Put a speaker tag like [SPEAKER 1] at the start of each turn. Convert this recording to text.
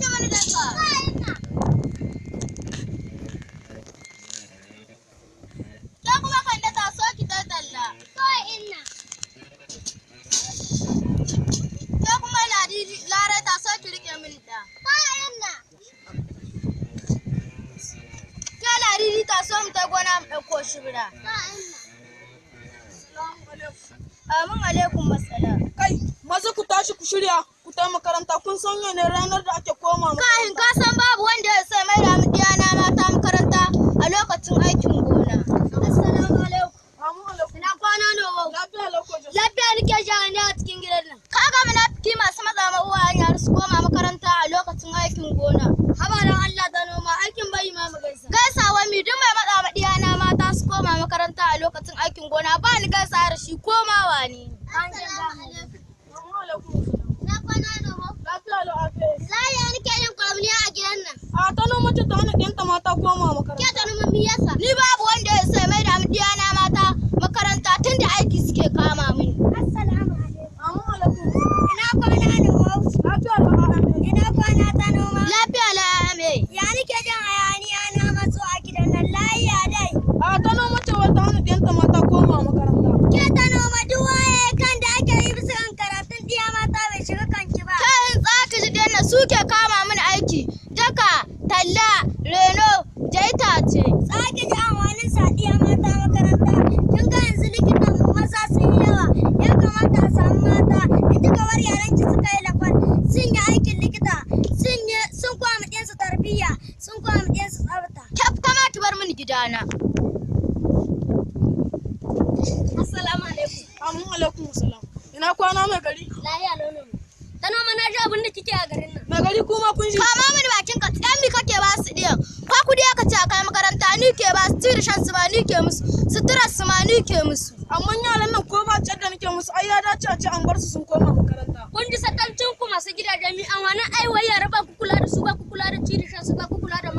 [SPEAKER 1] ki mini daka. Ke kuma Kande taso ki tai talla.
[SPEAKER 2] To inna.
[SPEAKER 1] Ke kuma Ladidi Larai taso ki rike mini ɗa.
[SPEAKER 2] To inna.
[SPEAKER 1] Ke Ladidi taso mu tai gona mu ɗauko shibira.
[SPEAKER 2] To inna.
[SPEAKER 1] Amin alaikum assalam.
[SPEAKER 3] Kai, maza ku tashi ku shirya ku tafi makaranta kun san yau ne ranar da ake koma
[SPEAKER 1] Kahin
[SPEAKER 3] makaranta.
[SPEAKER 1] ka san babu wanda ya sai mai da mu ɗiyana mata makaranta a lokacin aikin gona.
[SPEAKER 2] Assalamu alaikum.
[SPEAKER 3] Amin alaikum.
[SPEAKER 2] Ina kwana nono.
[SPEAKER 3] Lafiya lau ko Jose.
[SPEAKER 2] Lafiya nake sha ne a cikin gidan nan.
[SPEAKER 1] Ka ga munafiki masu matsa ma uwayen yara su koma makaranta a lokacin aikin gona.
[SPEAKER 2] Haba dan Allah ta noma aikin bai ma mu gaisa.
[SPEAKER 1] Gaisawa mi duk mai matsa ma ɗiyana mata su koma makaranta a lokacin aikin gona ba ni gaisawa da shi komawa ne.
[SPEAKER 2] Assalamu alaikum.
[SPEAKER 3] Amin alaikum assalam.
[SPEAKER 2] Ina kwana nono.
[SPEAKER 3] Lafiya lau afe.
[SPEAKER 2] Lafiya nake yin kwamniya a gidan nan.
[SPEAKER 3] A ta noma ce ta hana ɗiyanta mata koma
[SPEAKER 2] Ke
[SPEAKER 3] makaranta.
[SPEAKER 2] ta noma me yasa?
[SPEAKER 1] Ni babu wanda ya sai mai da mu ɗiyana mata makaranta tunda aiki suke kama mini.
[SPEAKER 2] Assalamu alaikum.
[SPEAKER 3] Amin alaikum assalam.
[SPEAKER 2] Ina kwana nono.
[SPEAKER 3] Lafiya lau afe.
[SPEAKER 2] Ina kwana ta noma.
[SPEAKER 1] Lafiya la'ame.
[SPEAKER 2] Ya nake jin hayaniya na matso a gidan nan lafiya dai.
[SPEAKER 3] A ta noma ce wai ta hana ɗiyanta mata koma makaranta.
[SPEAKER 2] Ke ta noma duk waye kan da ake yi bisa kan karatun ɗiya mata bai shiga kanki ba.
[SPEAKER 1] Kayan tsaki ji daina suke kama mini aiki. Daka, talla, reno, da itace.
[SPEAKER 2] Tsaki ji amfanin sa ɗiya mata makaranta. Kin ga yanzu likitan maza sun yi yawa. Ya kamata a samu mata. In kika bar yaran ki suka yi lakwal sun yi aikin likita sun yi sun koya ma ɗiyansu tarbiyya sun koya ma ɗiyansu tsafta.
[SPEAKER 1] Kyaf kama ki bar mini gidana.
[SPEAKER 2] Assalamu alaikum.
[SPEAKER 3] Amin alaikum assalam. Ina kwana mai gari?
[SPEAKER 2] Lahiya launin mu. Ta noma na ji abin da kike a garin nan.
[SPEAKER 3] Mai gari kuma kun ji.
[SPEAKER 1] Kama mini bakin ka ɗan mi kake ba su ɗiyan. Ko kudi aka ce a kai makaranta ni ke ba su ci da shan su ma ni ke musu. Suturar su ma ni ke musu.
[SPEAKER 3] Amma yaran nan ko ba ciyar da nake musu ai ya dace a ce an bar su sun koma makaranta.
[SPEAKER 2] Kun ji sakancin ku masu gidajen mi amfanin aiwai yara ba ku kula da su ba ku kula da ci da shan su ba ku kula da